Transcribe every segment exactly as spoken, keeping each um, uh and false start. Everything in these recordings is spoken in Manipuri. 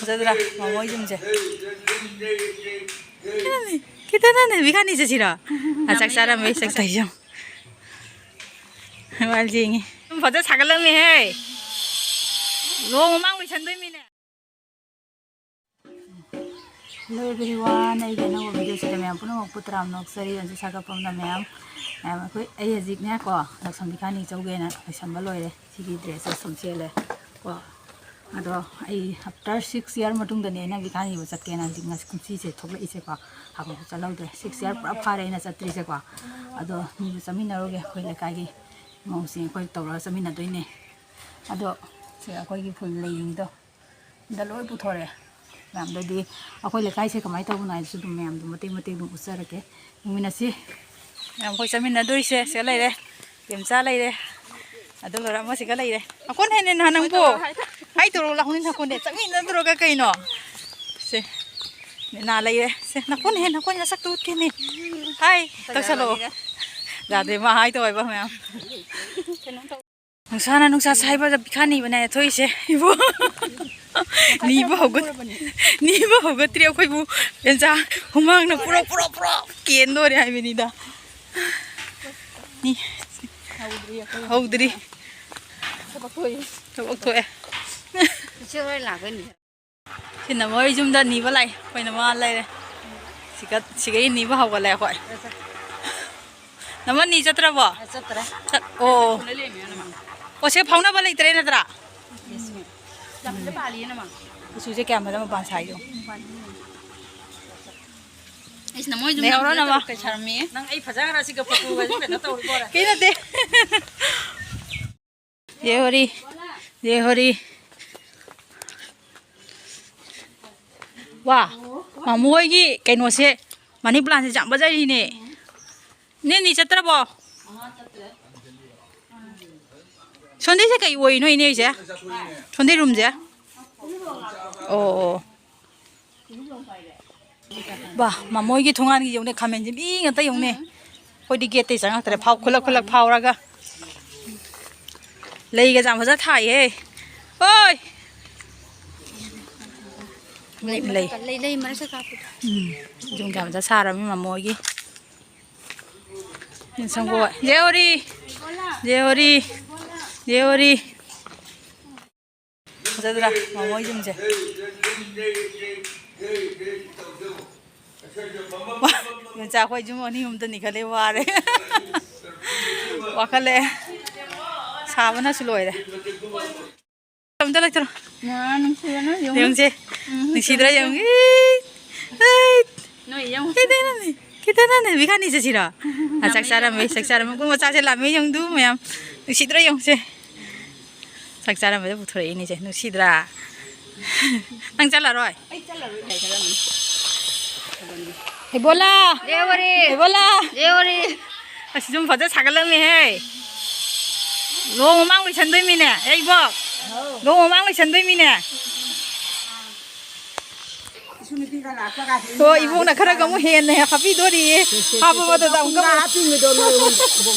ꯐꯖꯗ꯭ꯔꯥ ꯃꯃꯣꯏꯁꯤꯡꯁꯦ? ꯈꯤꯇꯪꯅꯦ, ꯈꯤꯇꯪꯅꯦ, ꯕꯤꯈꯥꯅꯤ ꯆꯠꯁꯤꯔꯣ? ꯑ, ꯆꯥꯛ ꯆꯥꯔꯝꯃꯦ, ꯆꯥꯛ ꯆꯥꯏꯁꯤ ꯌꯦꯡꯉꯨ꯫ ꯃꯥ ꯌꯦꯡꯉꯤ꯫ ꯁꯨꯝ ꯐꯖ ꯁꯥꯒꯠꯂꯝꯃꯦꯍꯦ꯫ ꯂꯨꯍꯣꯡ ꯃꯃꯥꯡ ꯂꯣꯏꯁꯟꯗꯣꯏꯃꯤꯅꯦ꯫ Hello everyone, ꯑꯩꯒꯤ ꯑꯅꯧꯕ video ꯁꯤꯗ ꯃꯌꯥꯝ ꯄꯨꯝꯅꯃꯛꯄꯨ ꯇꯔꯥꯝꯅ ꯑꯣꯛꯆꯔꯤ꯫ ꯍꯧꯖꯤꯛ ꯁꯥꯒꯠꯐꯝꯗ ꯃꯌꯥꯝ, ꯃꯌꯥꯝ ꯑꯩꯈꯣꯏ, ꯑꯩ ꯍꯧꯖꯤꯛꯅꯦꯀꯣ, ꯂꯥꯛꯁꯝ ꯕꯤꯈꯥꯅꯤ ꯆꯧꯒꯦꯅ ꯂꯣꯏꯁꯟꯕ ꯂꯣꯏꯔꯦ꯫ ꯁꯤꯒꯤ dress ꯁꯦ ꯁꯨꯝ ꯁꯦꯠꯂꯦ ꯀꯣ꯫ ꯑꯗꯣ ꯑꯩ after six year ꯃꯇꯨꯡꯗꯅꯦ ꯑꯩꯅ ꯕꯤꯈꯥꯅꯤꯕꯨ ꯆꯠꯀꯦꯅ ꯍꯧꯖꯤꯛ ꯉꯁꯤ ꯀꯨꯝꯁꯤꯁꯦ ꯊꯣꯛꯂꯛꯏꯁꯦꯀꯣ꯫ ꯍꯥꯟꯅꯁꯨ ꯆꯠꯍꯧꯗ꯭ꯔꯦ, six year ꯄꯨꯔꯥ ꯐꯥꯔꯦ ꯑꯩꯅ ꯆꯠꯇ꯭ꯔꯤꯁꯦꯀꯣ꯫ ꯑꯗꯣ ꯃꯤꯁꯨ ꯆꯠꯃꯤꯟꯅꯔꯨꯒꯦ, ꯑꯩꯈꯣꯏ ꯂꯩꯀꯥꯏꯒꯤ ꯃꯧꯁꯤꯡ ꯑꯩꯈꯣꯏ ꯇꯧꯔꯒ ꯆꯠꯃꯤꯟꯅꯗꯣꯏꯅꯦ꯫ ꯑꯗꯣ ꯁꯤ ꯑꯩꯈꯣꯏꯒꯤ ꯐꯨꯜ ꯂꯩꯔꯤꯗꯣ ꯗ ꯂꯣꯏ ꯄꯨꯊꯣꯔꯛꯑꯦ꯫ ꯃꯌꯥꯝꯗꯗꯤ ꯑꯩꯈꯣꯏ ꯂꯩꯀꯥꯏꯁꯦ ꯀꯃꯥꯏꯅ ꯇꯧꯕꯅꯣ ꯍꯥꯏꯗꯨꯁꯨ ꯑꯗꯨꯝ ꯃꯌꯥꯝꯗꯣ ꯃꯇꯦꯛ ꯃꯇꯦꯛ ꯑꯗꯨꯝ ꯎꯠꯆꯔꯛꯀꯦ꯫ ꯌꯦꯡꯃꯤꯟꯅꯁꯤ꯫ ꯃꯌꯥꯝ ꯑꯩꯈꯣꯏ ꯆꯠꯃꯤꯟꯅꯗꯣꯏꯁꯦ ꯁꯤꯗ ꯂꯩꯔꯦ꯫ ꯏꯕꯦꯝꯆꯥ ꯂꯩꯔꯦ꯫ ꯑꯗꯨ ꯂꯣꯏꯔ ꯑꯃꯁꯤꯒ ꯂꯩꯔꯦ꯫ ꯑꯀꯣꯟ ꯍꯦꯟꯅ ꯅꯍꯥꯟ ꯅꯪꯕꯨ ꯍꯥꯏ ꯇꯧꯔꯣ ꯂꯥꯛꯍꯧꯅꯤ ꯅꯀꯣꯟꯗꯦ꯫ ꯆꯠꯃꯤꯟꯅꯗ꯭ꯔꯣꯒ ꯀꯩꯅꯣ? ꯁꯦ꯫ ꯅꯦꯅꯥ ꯂꯩꯔꯦ꯫ ꯁꯦ ꯅꯀꯣꯟ ꯍꯦꯟꯅ ꯅꯀꯣꯟ ꯅꯁꯛꯇꯨ ꯎꯠꯀꯦꯅꯦ꯫ ꯍꯥꯏ ꯇꯧꯁꯜꯂꯛꯑꯣ꯫ ꯌꯥꯗꯦ ꯃꯥ ꯍꯥꯏ ꯇꯧ ꯍꯥꯏꯕ ꯃꯌꯥꯝ꯫ ꯅꯨꯡꯁꯥꯅ ꯅꯨꯡꯁꯥ ꯁꯥꯏꯕꯗ ꯕꯤꯈꯥ ꯅꯤꯕꯅꯦ ꯊꯣꯛꯏꯁꯦ ꯏꯕꯣ꯫ ꯅꯤꯕ ꯍꯧꯒꯠ-, ꯅꯤꯕ ꯍꯧꯒꯠꯇ꯭ꯔꯤ ꯑꯩꯈꯣꯏꯕꯨ꯫ ꯕꯦꯟꯆꯥ ꯍꯨꯃꯥꯡꯅ ꯄꯨꯔꯣ ꯄꯨꯔꯣ ꯄꯨꯔꯣ ꯀꯦꯟꯗꯣꯔꯦ ꯍꯥꯏꯕꯅꯤꯗ꯫ ꯅꯤ-, ꯍꯧꯗ꯭ꯔꯤ꯫ ꯊꯕꯛ ꯊꯣꯛꯑꯦ꯫ ꯁꯤꯅ ꯃꯣꯏ ꯌꯨꯝꯗ ꯅꯤꯕ ꯂꯥꯛꯏ꯫ ꯑꯩꯈꯣꯏꯅ ꯃꯥ ꯂꯩꯔꯦ꯫ ꯁꯤꯒ-, ꯁꯤꯒꯩ ꯅꯤꯕ ꯍꯧꯒꯠꯂꯦ ꯑꯩꯈꯣꯏ꯫ ꯅꯃ ꯅꯤ ꯆꯠꯇ꯭ꯔꯕꯣ? ꯆꯠꯇ꯭ꯔꯦ꯫ ꯆꯠ-, ꯑꯣ꯫ ꯑꯣ, ꯁꯤ ꯐꯥꯎꯅꯕ ꯂꯩꯇ꯭ꯔꯦ ꯅꯠꯇ꯭ꯔꯥ? ꯎꯆꯨꯁꯦ ꯀꯌꯥꯝ ꯐꯖꯅ ꯃꯄꯥꯟ ꯁꯥꯏꯗꯣ꯫ ꯑꯩꯁꯤꯅ ꯃꯣꯏ ꯑꯗꯨꯝ ꯂꯩꯍꯧꯔꯣ ꯅꯃ꯫ ꯀꯩ ꯁꯥꯔꯝꯃꯤ? ꯅꯪ ꯑꯩ ꯐꯖꯈ꯭ꯔ ꯁꯤꯒ ꯐꯣꯇꯣꯒꯁꯦ ꯀꯩꯅꯣ ꯇꯧꯔꯤꯕꯣꯔꯦ꯫ ꯀꯩ ꯅꯠꯇꯦ꯫ ꯖꯦ ꯍꯣꯔꯤ, ꯖꯦ ꯍꯣꯔꯤ꯫ ꯋꯥ, ꯃꯥꯃꯣ ꯍꯣꯏꯒꯤ ꯀꯩꯅꯣꯁꯦ, ꯃꯅꯤ plant ꯁꯦ ꯌꯥꯝ ꯐꯖꯔꯤꯅꯦ꯫ ꯅꯦ ꯅꯤ ꯆꯠꯇ꯭ꯔꯕꯣ? ꯁꯣꯟꯗꯩꯁꯦ ꯀꯩ ꯑꯣꯏꯔꯤꯅꯣ ꯏꯅꯦ ꯑꯩꯁꯦ? ꯁꯣꯟꯗꯩ room ꯁꯦ? ꯑꯣ, ꯑꯣ꯫ ꯕꯥ, ꯃꯃꯣꯏꯒꯤ ꯊꯣꯡꯒꯥꯟꯒꯤ ꯌꯦꯡꯉꯨꯅꯦ, ꯈꯥꯃꯦꯟꯁꯦ ꯃꯤ ꯉꯥꯛꯇ ꯌꯦꯡꯉꯨꯅꯦ꯫ ꯑꯩꯈꯣꯏꯗꯤ gate ꯇꯩ ꯆꯪꯉꯛꯇ꯭ꯔꯦ, ꯐꯥꯎ-, ꯈꯨꯜꯂꯛ ꯈꯨꯜꯂꯛ ꯐꯥꯎꯔꯒ꯫ ꯂꯩꯒꯁꯦ ꯌꯥꯝ ꯐꯖꯅ ꯊꯥꯏꯍꯦ꯫ ꯑꯣꯏ! ꯂꯩ, ꯂꯩ꯫ ꯂꯩ, ꯂꯩ ꯃꯔꯛꯇ ꯀꯥꯞꯄꯗꯣ꯫ ꯎꯝ, ꯌꯨꯝ ꯀꯌꯥ ꯃꯆꯥ ꯁꯥꯔꯕꯅꯤ ꯃꯃꯣ ꯍꯣꯏꯒꯤ꯫ ꯁꯪꯒꯣꯏ꯫ ꯖꯦ ꯑꯣꯔꯤ! ꯖꯦ ꯑꯣꯔꯤ! ꯖꯦ ꯑꯣꯔꯤ! ꯐꯖꯗ꯭ꯔꯥ ꯃꯃꯣ ꯍꯣꯏ ꯌꯨꯝꯁꯦ? ꯋꯥ, ꯌꯣꯡꯆꯥꯛ ꯑꯩꯈꯣꯏ ꯌꯨꯝ ꯑꯅꯤ ꯑꯍꯨꯝꯇꯅꯤ ꯈꯜꯂꯦ, ꯋꯥꯔꯦ꯫ ꯋꯥꯈꯠꯂꯛꯑꯦ꯫ ꯁꯥꯕꯅꯁꯨ ꯂꯣꯏꯔꯦ꯫ ꯑꯝꯇ ꯂꯩꯇ꯭ꯔꯣ? ꯅꯨꯡꯁꯤꯕꯅ ꯌꯦꯡꯉꯨ꯫ ꯌꯦꯡꯉꯨꯁꯦ꯫ ꯎꯝ, ꯅꯨꯡꯁꯤꯗ꯭ꯔꯥ ꯌꯦꯡꯉꯨ꯫ ꯌꯦꯡꯉꯨ꯫ ꯏ! ꯑꯩ! ꯅꯣꯏ ꯌꯦꯡꯉꯨ꯫ ꯈꯤꯇꯪꯅꯦ, ꯈꯤꯇꯪꯅꯦ꯫ ꯏꯕꯥꯅꯤ ꯆꯠꯁꯤꯔꯣ? ꯑꯥ, ꯆꯥꯛ ꯂꯥꯝꯃꯦ, ꯆꯥꯔꯝꯃꯦ꯫ ꯌꯦꯡꯉꯨ꯫ ꯆꯥꯛ ꯆꯥꯔꯝꯃꯦ꯫ ꯃꯈꯣꯏ ꯃꯆꯥꯁꯦ ꯂꯥꯝꯃꯦ ꯌꯦꯡꯉꯨ ꯃꯌꯥꯝ꯫ ꯅꯨꯡꯁꯤꯗ꯭ꯔꯥ ꯌꯦꯡꯉꯨꯁꯦ꯫ ꯆꯥꯛ ꯆꯥꯔꯝꯕꯗ ꯄꯨꯊꯣꯔꯛꯏꯅꯤꯁꯦ꯫ ꯅꯨꯡꯁꯤꯗ꯭ꯔꯥ? ꯅꯪ ꯆꯠꯂꯔꯣꯏ? ꯑꯩ ꯆꯠꯂꯔꯣꯏ꯫ ꯏꯕꯣꯂꯥ! ꯗꯦꯋꯥꯔꯤ! ꯏꯕꯣꯂꯥ! ꯗꯦꯋꯥꯔꯤ! ꯑꯁ, ꯌꯨꯝ ꯐꯖ ꯁꯥꯒꯠꯂꯝꯃꯦꯍꯦ꯫ ꯂꯨꯍꯣꯡ ꯃꯃꯥꯡ ꯂꯣꯏꯁꯟꯗꯣꯏꯃꯤꯅꯦ, ꯑꯦ, ꯏꯕꯣꯛ? ꯂꯨꯍꯣꯡ ꯃꯃꯥꯡ ꯂꯣꯏꯁꯟꯗꯣꯏꯃꯤꯅꯦ꯫ ꯏꯁꯨ ꯅꯨꯄꯤꯒ ꯂꯥꯛꯄꯒꯁꯦ ꯍꯣꯏ, ꯏꯕꯣꯛꯅ ꯈꯔꯒ ꯑꯃꯨꯛ ꯍꯦꯟꯅ ꯍꯥꯞꯄꯤꯗꯣꯔꯤꯌꯦ꯫ ꯍꯥꯞꯄ ꯃꯇꯝꯗ ꯑꯃꯨꯛꯀ ꯍꯥꯞꯄꯤꯕꯗꯣ ꯅꯣꯏ ꯑꯍꯨꯝ꯫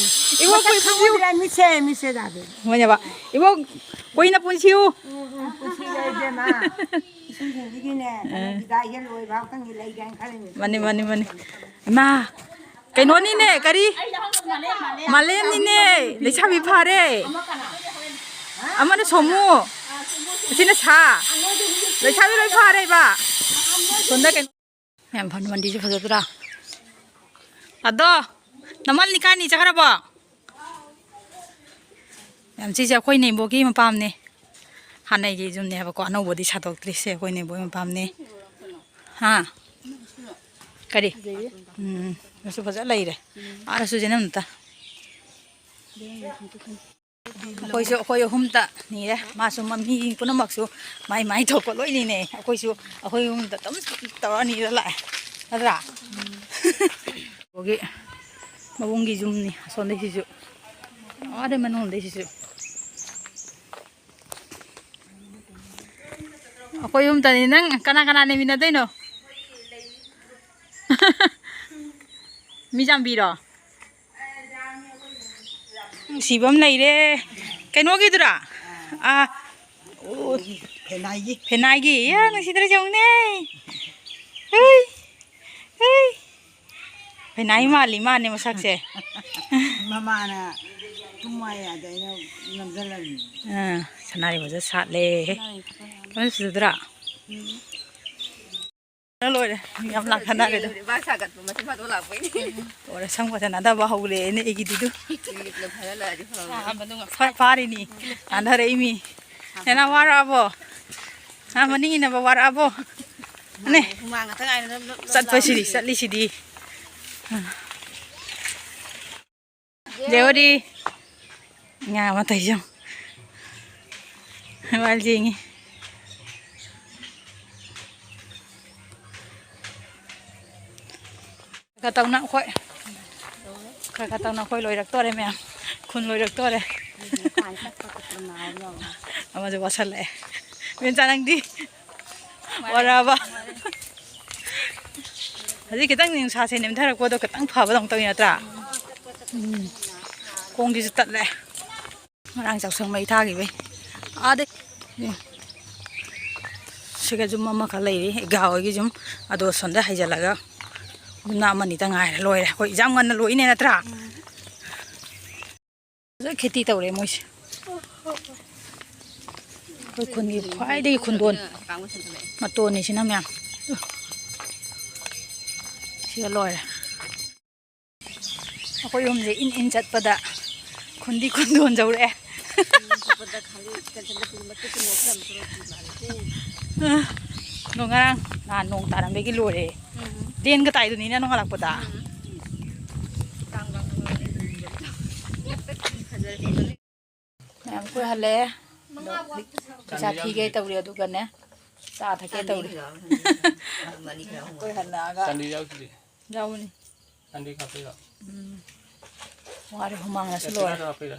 ꯏꯕꯣꯛ, ꯃꯁꯛ ꯀꯨꯏ ꯈꯪꯍꯧꯗ꯭ꯔꯦ, ꯃꯤꯠꯁꯦ, ꯃꯤꯠꯁꯦ ꯌꯥꯗꯦ꯫ ꯍꯣꯏꯅꯦꯕ꯫ ꯏꯕꯣꯛ, ꯀꯨꯏꯅ ꯄꯨꯟꯁꯤꯌꯨ꯫ ꯎꯝ, ꯎꯝ, ꯄꯨꯟꯁꯤ ꯂꯩꯗꯅ꯫ ꯏꯁꯨꯁꯤꯡꯁꯤꯒꯤꯅꯦ, ꯑꯦ꯫ ꯀꯩꯅꯣ ꯐꯤꯗꯥ ꯏꯍꯜ ꯂꯣꯏꯕ ꯈꯛꯇꯪꯒꯤ ꯂꯩꯒꯦꯅ ꯈꯜꯂꯤꯅꯦ꯫ ꯃꯥꯅꯤ, ꯃꯥꯅꯤ, ꯃꯥꯅꯤ꯫ ꯏꯃꯥ, ꯀꯩꯅꯣꯅꯤꯅꯦ, ꯀꯔꯤ? ꯃꯥꯂꯦꯝꯅꯤꯅꯦ, ꯂꯩꯁꯥꯕꯤ ꯐꯥꯔꯦ꯫ ꯑꯃꯅ ꯁꯣꯃꯨ, ꯑꯁꯤꯅ ꯁꯥ꯫ ꯂꯩꯁꯥꯕꯤ ꯂꯣꯏ ꯐꯥꯔꯦꯕ꯫ ꯁꯣꯝꯗ ꯀꯩꯅꯣ꯫ ꯃꯌꯥꯝ ꯐꯟ ꯃꯟꯗꯤꯁꯦ ꯐꯖꯗ꯭ꯔꯥ? ꯑꯗꯣ, ꯅꯃꯜ ꯅꯤꯀꯥꯅꯤ ꯆꯠꯈ꯭ꯔꯕꯣ? ꯌꯥꯝ ꯁꯤꯁꯦ ꯑꯩꯈꯣꯏ ꯅꯦꯝꯕꯣꯛꯀꯤ ꯃꯄꯥꯝꯅꯦ꯫ ꯍꯥꯟꯅꯒꯤ ꯌꯨꯝꯅꯦ ꯍꯥꯏꯕꯀꯣ, ꯑꯅꯧꯕꯗꯤ ꯁꯥꯗꯣꯛꯇ꯭ꯔꯤꯁꯦ ꯑꯩꯈꯣꯏ ꯅꯦꯝꯕꯣꯛꯀꯤ ꯃꯄꯥꯝꯅꯦ꯫ ꯍꯥ? ꯀꯔꯤ? ꯎꯝ, ꯃꯆꯨ ꯐꯖ ꯂꯩꯔꯦ꯫ ꯑꯥꯗꯁꯨ ꯖꯦꯅꯝ ꯑꯝꯇ꯫ ꯑꯩꯈꯣꯏꯁꯨ, ꯑꯩꯈꯣꯏ ꯑꯍꯨꯝꯇ ꯅꯤꯔꯦ꯫ ꯃꯥꯁꯨ ꯃ-, ꯃꯤ ꯄꯨꯝꯅꯃꯛꯁꯨ ꯃꯥꯏ ꯃꯥꯏ ꯊꯣꯛꯄ ꯂꯣꯏ ꯅꯤꯅꯩ꯫ ꯑꯩꯈꯣꯏꯁꯨ ꯑꯩꯈꯣꯏ ꯑꯍꯨꯝꯇ ꯑꯗꯨꯝ ꯇꯧꯔ ꯅꯤꯔ ꯂꯥꯛꯑꯦ꯫ ꯅꯠꯇ꯭ꯔꯥ? ꯑꯗꯨꯒꯤ ꯃꯕꯨꯡꯒꯤ ꯌꯨꯝꯅꯤ ꯑꯁꯣꯝꯗꯩꯁꯤꯁꯨ꯫ ꯑꯥꯗꯩ ꯃꯅꯨꯡꯗꯩꯁꯤꯁꯨ꯫ ꯑꯩꯈꯣꯏ ꯑꯍꯨꯝꯇꯅꯤ꯫ ꯅꯪ ꯀꯅꯥ ꯀꯅꯥ ꯂꯩꯃꯤꯟꯅꯗꯣꯏꯅꯣ? ꯃꯤ ꯌꯥꯝꯕꯤꯔꯣ? ꯅꯨꯡꯁꯤꯕ ꯑꯃ ꯂꯩꯔꯦ꯫ ꯀꯩꯅꯣꯒꯤꯗꯨꯔꯥ? ꯑꯥ, ꯑꯣ, ꯐꯦꯅꯥꯏꯒꯤ꯫ ꯐꯦꯅꯥꯏꯒꯤ? ꯏꯌꯥ, ꯅꯨꯡꯁꯤꯗ꯭ꯔꯁꯦ ꯌꯦꯡꯉꯨꯅꯦ꯫ ꯍꯩ, ꯍꯩ꯫ ꯐꯦꯅꯥꯏ ꯃꯥꯜꯂꯤ, ꯃꯥꯅꯦ ꯃꯁꯛꯁꯦ꯫ ꯃꯃꯥꯅ ꯇꯨꯝꯃ ꯌꯥꯗꯦ, ꯑꯩꯅ ꯅꯝꯁꯤꯜꯂꯝꯃꯤ꯫ ꯑꯥ, ꯁꯅꯥꯔꯩ ꯐꯖ ꯁꯥꯠꯂꯦ꯫ ꯁꯅꯥꯔꯩ ꯐꯖ ꯁꯥꯠꯂꯦ꯫ ꯐꯖꯅ ꯐꯖꯗ꯭ꯔꯥ? ꯎꯝ꯫ ꯂꯣꯏꯔꯦ꯫ ꯃꯤ ꯌꯥꯝ ꯂꯥꯛꯅꯔꯦꯗ꯫ ꯂꯩꯕꯥꯛ ꯁꯥꯒꯠꯄ ꯃꯆꯤꯟ ꯐꯥꯗꯣꯛ ꯂꯥꯛꯄꯩꯅꯦ꯫ ꯂꯣꯏꯔꯦ, ꯁꯝꯒ ꯆꯅꯗꯕ ꯍꯧꯔꯦꯅꯦ ꯑꯩꯒꯤꯗꯨꯗꯨ꯫ ꯀ꯭ꯂꯤꯞꯅ ꯐꯥꯖꯤꯜꯂꯛꯑꯗꯤ ꯐꯕ꯫ ꯐꯥ-, ꯐꯥꯔꯤꯅꯤ꯫ ꯅꯥꯟꯊꯔꯛꯏꯃꯤ꯫ ꯅꯦꯅꯥ ꯋꯥꯔꯛꯑꯕꯣ? ꯅꯪ ꯃꯅꯤꯡ ꯏꯟꯅꯕ ꯋꯥꯔꯛꯑꯕꯣ? ꯅꯦ꯫ ꯍꯨꯃꯥꯡ ꯉꯥꯛꯇ ꯉꯥꯏꯔꯦ, ꯅꯞ, ꯅꯞ, ꯅꯞ ꯆꯠꯄꯁꯤꯗꯤ, ꯂꯥꯎꯔꯤꯁꯦ꯫ ꯆꯠꯂꯤꯁꯤꯗꯤ꯫ ꯖꯦꯍꯣꯔꯤ꯫ ꯉꯥ ꯑꯃ ꯇꯧꯏꯁꯦ ꯌꯦꯡꯉꯨ꯫ ꯃꯥ ꯂꯦꯡꯉꯤ꯫ ꯈꯔ ꯈꯔ ꯇꯧꯅ ꯑꯩꯈꯣꯏ, ꯈꯔ ꯈꯔ ꯇꯧꯅ ꯑꯩꯈꯣꯏ ꯂꯣꯏꯔꯛꯇꯣꯔꯦ ꯃꯌꯥꯝ꯫ ꯈꯨꯟ ꯂꯣꯏꯔꯛꯇꯣꯔꯦ꯫ ꯑꯃꯁꯨ ꯋꯥꯁꯜꯂꯛꯑꯦ꯫ ꯕꯦꯝꯆꯥ, ꯅꯪꯗꯤ? ꯋꯥꯔꯛꯑꯕ? ꯍꯧꯖꯤꯛ ꯈꯤꯇꯪ ꯅꯨꯡꯁꯥꯁꯦ ꯅꯦꯝꯊꯔꯛꯄꯗꯣ ꯈꯤꯇꯪ ꯐꯕꯗꯧꯅ ꯇꯧꯏ ꯅꯠꯇ꯭ꯔꯥ? ꯎꯝ꯫ ꯈꯣꯡꯁꯤꯁꯨ ꯇꯠꯂꯦ꯫ ꯉꯔꯥꯡ ꯆꯥꯛꯁꯪ ꯃꯩ ꯊꯥꯈꯤꯕꯩ꯫ ꯑꯥꯗꯩ꯫ ꯁꯤꯒ ꯌꯨꯝ ꯑꯃꯈꯛ ꯂꯩꯔꯤ, ꯏꯒꯥ ꯍꯣꯏꯒꯤ ꯌꯨꯝ꯫ ꯑꯗꯣ ꯁꯣꯝꯗ ꯍꯩꯖꯤꯜꯂꯒ ꯌꯨꯝꯅꯥꯛ ꯑꯃꯅꯤꯇ ꯉꯥꯏꯔꯦ, ꯂꯣꯏꯔꯦ꯫ ꯑꯩꯈꯣꯏ ꯌꯥꯝ ꯉꯟꯅ ꯂꯣꯏꯅꯦ ꯅꯠꯇ꯭ꯔꯥ? ꯎꯝ꯫ ꯐꯖꯅ ꯈꯦꯇꯤ ꯇꯧꯔꯦ ꯃꯣꯏꯁꯦ꯫ ꯑꯩꯈꯣꯏ ꯈꯨꯟꯒꯤ ꯈ꯭ꯋꯥꯏꯗꯒꯤ ꯈꯨꯟꯗꯣꯟ ꯃꯇꯣꯟꯅꯤ ꯁꯤꯅ ꯃꯌꯥꯝ꯫ ꯁꯤꯒ ꯂꯣꯏꯔꯦ꯫ ꯑꯩꯈꯣꯏ ꯑꯍꯨꯝꯁꯦ ꯏꯟ ꯏꯟ ꯆꯠꯄꯗ ꯈꯨꯟꯗꯤ ꯈꯨꯟꯗꯣꯟ ꯌꯧꯔꯛꯑꯦ꯫ ꯑꯗꯣ ꯉꯔꯥꯡ ꯅꯍꯥꯟ ꯅꯣꯡ ꯇꯥꯔꯝꯕꯒꯤ ꯂꯣꯏꯔꯦ꯫ ꯎꯝ꯫ ꯂꯦꯟꯒ ꯇꯥꯏꯗꯨꯅꯤꯅ ꯅꯣꯡꯉꯥꯜꯂꯛꯄꯗ꯫ ꯎꯝ꯫ ꯃꯌꯥꯝ ꯀꯣꯏꯍꯜꯂꯦ꯫ ꯑꯗꯣ ꯄꯩꯁꯥ ꯊꯤꯒꯦ ꯇꯧꯔꯤ, ꯑꯗꯨꯒꯅꯦ ꯆꯥ ꯊꯛꯀꯦ ꯇꯧꯔꯤ꯫ ꯀꯣꯏꯍꯜꯂꯛꯑꯒ ꯆꯥꯟꯗꯤ ꯌꯥꯎꯗ꯭ꯔꯤ꯫ ꯌꯥꯎꯕꯅꯤ꯫ ꯆꯥꯟꯗꯤ ꯀꯥꯞꯄꯤꯔꯣ? ꯎꯝ꯫ ꯋꯥꯔꯦ, ꯍꯨꯃꯥꯡꯅꯁꯨ ꯂꯣꯏꯔꯦ꯫ ꯀꯥꯞꯄꯤꯔꯣ?